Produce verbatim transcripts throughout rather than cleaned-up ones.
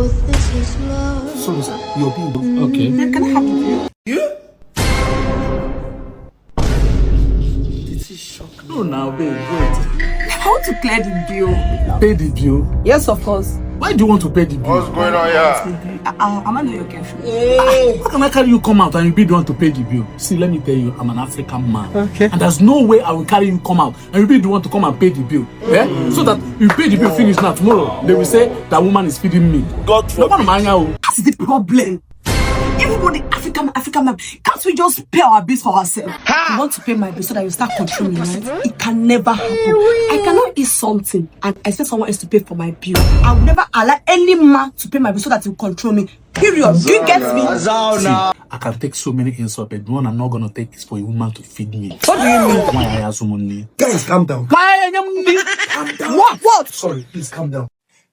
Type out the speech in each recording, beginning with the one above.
Sorry, sir. Your bill. Okay. Then can I have the bill? You? This is shock. No, now, babe, wait. I want to clear the bill. Pay the bill? Yes, of course. Why do you want to pay the bill? What's going on here? I, I, am I not your girlfriend? How can I carry you come out and you be the one to pay the bill? See, let me tell you, I'm an African man. Okay. And there's no way I will carry you come out and you be the one to come and pay the bill. Eh? So that you pay the bill finish now. Tomorrow, they will say that woman is feeding me. God forbid. That's the problem. Everybody, African, African man, can't we just pay our bills for ourselves? You want to pay my bill so that you start controlling me, right? It can never happen. I cannot eat something and expect someone else to pay for my bill. I will never allow any man to pay my bill so that he will control me. Period. Do you get me? See, I can take so many insults, but the one I'm not gonna take is for a woman to feed me. What do you mean? Why I ask woman? Guys, calm down. Why I am Calm down. What? What? Sorry, please calm down.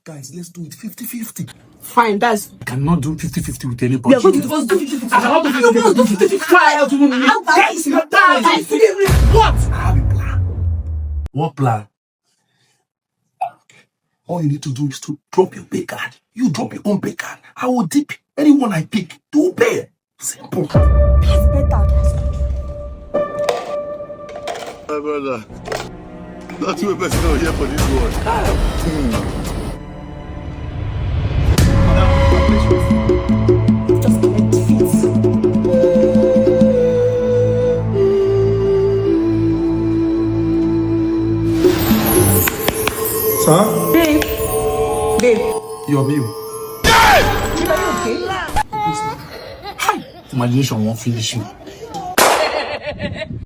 Guys, let's do it fifty fifty. Fine, that's I cannot do fifty fifty with anybody. We are going to do fifty fifty. I cannot do fifty fifty. Why I ask woman? Guys, calm down. Guys, what? I have a plan. What plan? All you need to do is to drop your pay card. You drop your own pay card. I will dip anyone I pick. Do pay. Simple. That's better. My brother, not too person out here for this one. Just let it. Sir? Babe. Babe. Your bill. Are you okay? Hi! Imagination won't finish you.